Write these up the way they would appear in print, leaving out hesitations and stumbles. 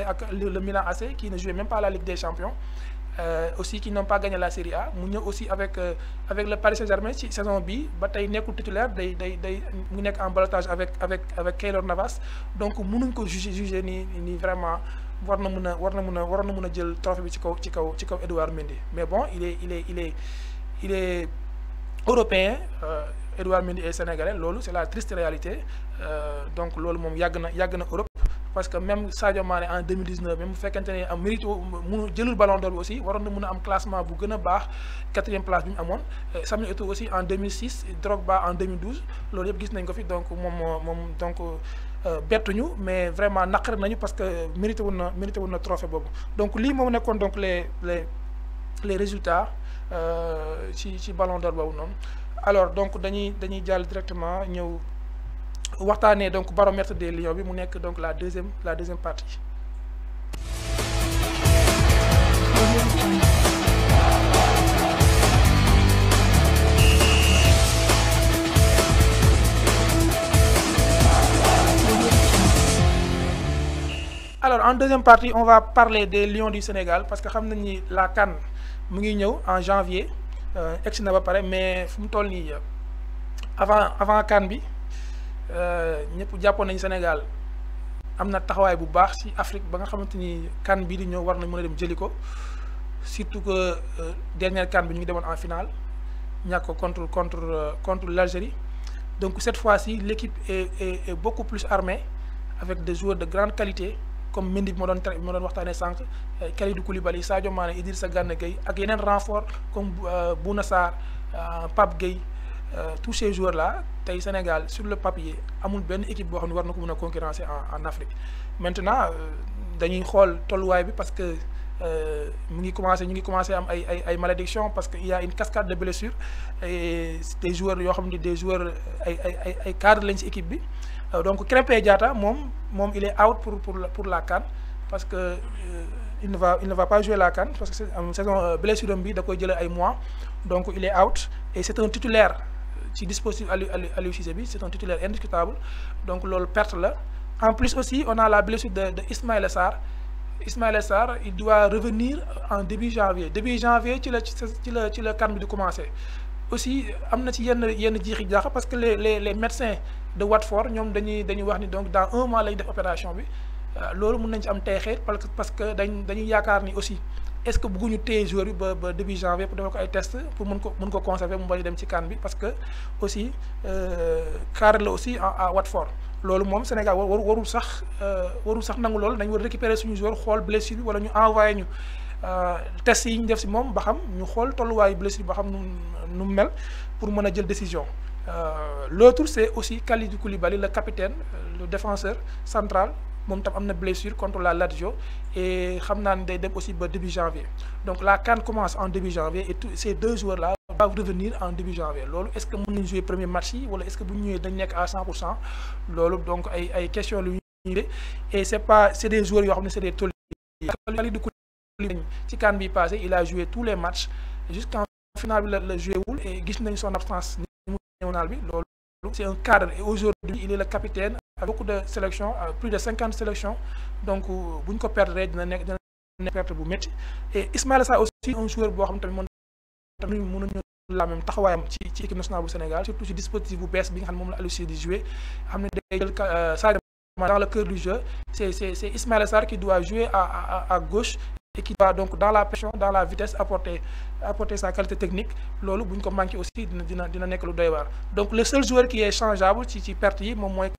ak le Milan AC qui ne jouait même pas la Ligue des Champions. Aussi qui n'ont pas gagné la Série A mu ñëw aussi avec le Paris Saint-Germain ci saison bi ba tey nekkul titulaire day mu nekk en ballottage avec Keylor Navas donc mënuñ ko juger ni vraiment war na mën a jël trophée bi ci kaw Edouard Mendy mais bon il est européen. Edouard Mendy est sénégalais loolu c'est la triste réalité donc loolu moom yàgg na Europe. Parce que même Sadio Mané en 2019 même bu fekkente ne am mérite mu jëlul ballon d'or bi aussi waroon na mën a am classement bu gën a baax 4e place bi mu amoon Samuel Eto'o aussi en 2006 Drogba en 2012 loolu yëpp gis nañ ko fi donc moom donc bettuñu mais vraiment naqari nañu parce que mérité wul na trophée boobu donc lii moom nekkoon donc les résultats ci ballon d'or boobu noonu alors donc dañuy jàll directement ñëw. waxtaanee donc baromètre des Lions bi mu nekk donc la deuxième partie. Alors en deuxième partie on va parler des Lions du Sénégal parce que xam nañ ni la CAN mu ngi ñëw en janvier egsi na ba pare mais fu mu toll nii avant CAN bi. ñëpp jàppoon nañu Sénégal am na taxawaay bu baax ci Afrique ba nga xamante ni CAN bii di ñëw war na mën a dem jëli ko surtout que dernière CAN bi ñu ngi demoon en finale ñàkk ko contre l'Algérie donc cette fois-ci l'équipe est beaucoup plus armée avec des joueurs de grande qualité comme Mendy bi ma doon waxtaanee sànq Kalidou Koulibaly Sadio Mané Idrissa Gana Gueye ak yeneen renfort comme Bouna Sarr Pape Gueye tous ces joueurs là tey Sénégal sur le papier amul benn équipe boo xam ne war na ko mën a concurrencer en Afrique maintenant dañuy xool tolluwaay bi parce que ñu ngi commencé am ay malédiction parce que il y a une cascade de blessures et des joueurs yoo xam ne des joueurs ay cadres lañ ci équipe bi donc Krépin Diatta moom il est out pour la CAN parce que il ne va pas jouer la CAN parce que saison blessure am bi da koy jëlee ay mois donc il est out et c'est un titulaire. ci dispositif Aliou Cissé bi c'est un titulaire indiscutable donc loolu perte la en plus aussi on a la blessure de Ismaïla Sarr il doit revenir en début janvier ci la CAN bi di commencer aussi am na ci yenn jiixi jaaxa parce que les médecins de Watford ñoom dañuy wax ni donc dans 1 mois lañu def opération bi loolu mën nañ ci am teexeet parce que dañuy yaakaar ni aussi est-ce que bëgguñu téye joueur bi ba début janvier pour defal ko ay test pour mën ko conserver mu bañ dem ci CAN bi parce que aussi cadre la aussi à Watford loolu moom Sénégal warul sax nangu loolu dañu war récupérer suñu joueur xool blessure bi wala ñu envoyé ñu test yi ñu def si moom ba xam ñu xool tolluwaayu blessure bi ba xam nu mel pour mën a jël décision l'autre c'est aussi Kalidou Koulibaly le capitaine le défenseur central moom tam am na blessure contre la Lazio et xam naa ne day dem aussi ba début janvier donc la CAN commence en début janvier et ces 2 joueurs là doivent revenir en début janvier loolu est-ce que mën nañu jouer premier match yi wala est-ce que bu ñu ñëwee dañ nekk à 100% loolu donc ay questions lu ñuy et c'est des joueurs yoo xam ne c'est des tauliers. Kalidou Koulibaly ci CAN bi passé il a joué tous les matchs jusqu'en finale bi la joué wul et gis nañ son absence nationale bi loolu c'est un cadre et aujourd'hui il est le capitaine avec beaucoup de sélections plus de 50 sélections donc bu ñu ko perdre dina nekk perte bu métti et Ismaïla Sarr aussi un joueur boo xam tamit mënuñu la même taxawaayam ci équipe nationale bu Sénégal surtout ci dispositif bu bees bi nga xam ne moom la Aliou Cissé di jouer xam ne day jël Sadio Mané dans le cœur du jeu c'est Ismaïla Sarr qui doit jouer à gauche et qui doit donc dans la pression dans la vitesse apporter sa qualité technique loolu bu ñu ko manqué aussi dina nekk lu doy waar donc le seul joueur qui est changeable ci perte yi moom mooy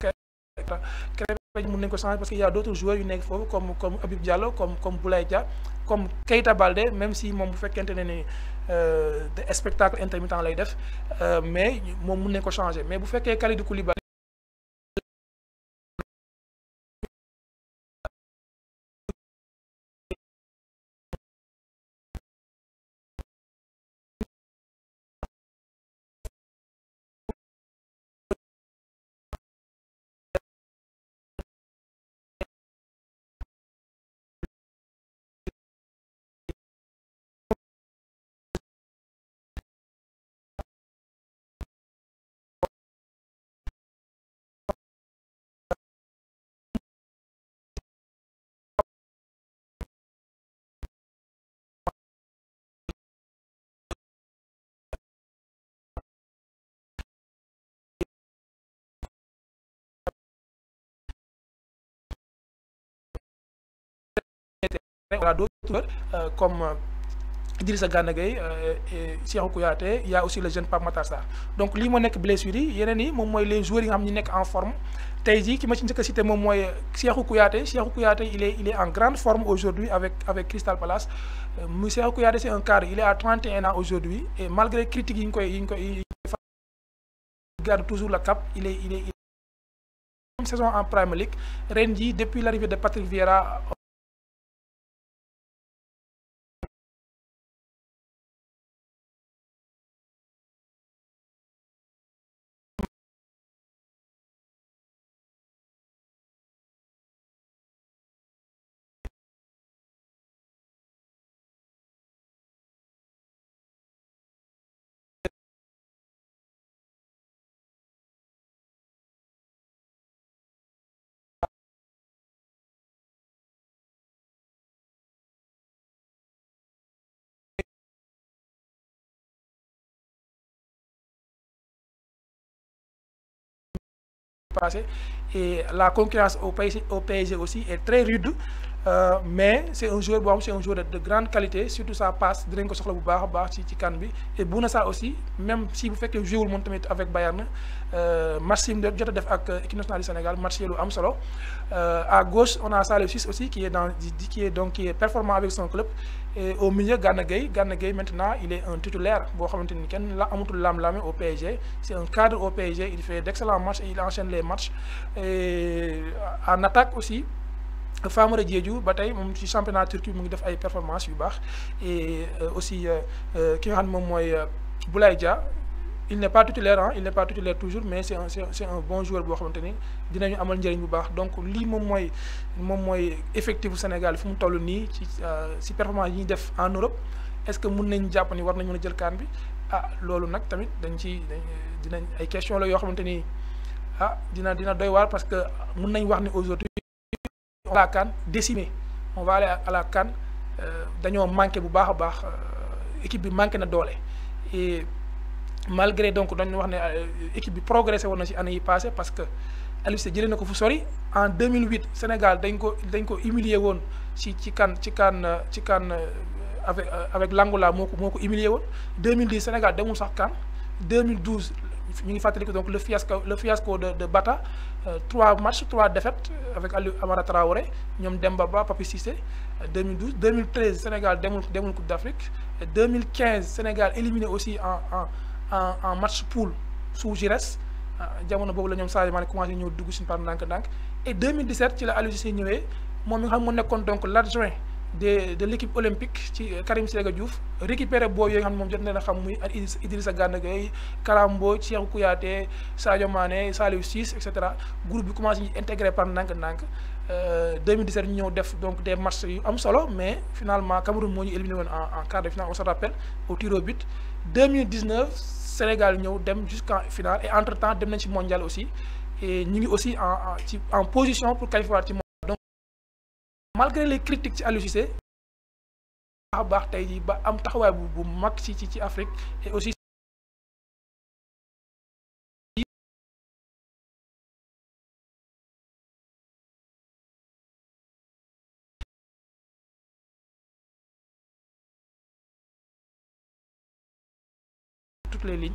Krépin mën nañu ko changer parce qu'il y a d'autres joueurs yu nekk foofu comme Habib Diallo comme Boulaye Dia comme Keita Baldé même si moom bu fekkente ne ni de spectacle intermittent lay def mais moom mën nañu ko changer mais bu fekkee Kalidou Koulibaly voilà d'autres joueurs comme Idrissa Gana Gueye et Cheikhou Kouyaté, il y a aussi le jeune Pape Matar Sarr. Donc lii moo nekk blessure yi yeneen yi moom mooy les joueurs yi nga xam ñi nekk en forme tey jii ki ma ci njëkk a cité moom mooy Cheikhou Kouyaté. Cheikhou Kouyaté il est en grande forme aujourd'hui avec Crystal Palace. Cheikhou Kouyaté c'est un cadre, il est à 31 ans aujourd'hui et malgré critiques yi ñu koy il garde toujours le cap. Il est une saison en Premier League ren jii depuis l'arrivée de Patrick Vieira passé et la concurrence au PSG aussi est très rude, mais c'est un joueur boo xam c'est un joueur de grande qualité, surtout sa passe dinañ ko soxla bu baax a baax ci CAN bi. Et Bouna Sarr aussi même si bu fekkee joué wul moom tamit avec Bayern match yi mu jot a def ak équipe nationale du Sénégal match yi lu am solo. À gauche on a Saliou Ciss aussi qui est performant avec son club. Et au milieu Gana Gueye maintenant il est un titulaire boo xamante ni kenn la amatul lam-lame au PSG. C'est un cadre au PSG, il fait d'excellents matchs et il enchaîne les matchs. Et en attaque aussi Famara Diédhiou ba tey moom ci championnat turc mu ngi def ay performances yu baax. Et aussi ki nga xam ne moom mooy Boulaye Dia. Il n'est pas titulaire il n'est pas titulaire toujours, mais c'est un bon joueur boo xamante ni dinañu amal njëriñ bu baax. Donc lii moom mooy effectif bu Sénégal fu mu toll nii ci performance yi ñuy def en Europe. Est-ce que mun nañ jàpp ni war nañ mën a jël CAN bi loolu nag tamit dinañ ay question la yoo xamante ni dina doy waar parce que mun nañ wax ni aujourd'hui on va à la CAN décimé, on va aller à la CAN dañoo manqué bu baax a baax, équipe bi manqué na doole. Et malgré donc dañu wax ne équipe bi progressé woon na ci année yi passé parce que Aliou Cissé jëlee na ko fu sori. En 2008 Sénégal dañ ko humilier woon ci CAN avec l'Angola moo ko humilier woon. 2010 Sénégal demul sax CAN. 2012 ñu ngi fàttali ko donc le fiasco de Bata, 3 matchs 3 défaites avec Aliou Amara Traoré, ñoom Demba Ba, Papi Cissé. 2012 2013 Sénégal demul Coupe d'Afrique. 2015 Sénégal éliminé aussi en match poule sous Giresse. Jamono boobu la ñoom Sadio Mané commencé ñëw dugg suñu par ndànk-ndànk. Et 2017 ci la Aliou Cissé ñëwee moom mi nga xam moo nekkoon donc l'adjoint de l'équipe olympique ci Karim Séga Diouf récupéré boobu yooyu nga xam ne moom jot na leen xam muy Idrissa Gana Gueye, Karambo, Cheikhou Kouyaté, Sadio Mané, Saliou Ciss et cetera. Groupe bi commencé ñu intégré par ndànk-ndànk. 2017 ñu ñëw def donc des matchs yu am solo, mais finalement Cameroun moo ñu éliminé woon en quart de finale, on se rappelle, au tir au but. 2019 Sénégal ñëw dem jusqu'en finale et entre temps dem nañ ci mondial aussi et ñu ngi aussi en position pour qualifier ci mondial. Donc malgré les critiques ci Aliou Cissé baax tey jii ba am taxawaay bu mag ci Afrique et aussi toutes les lignes.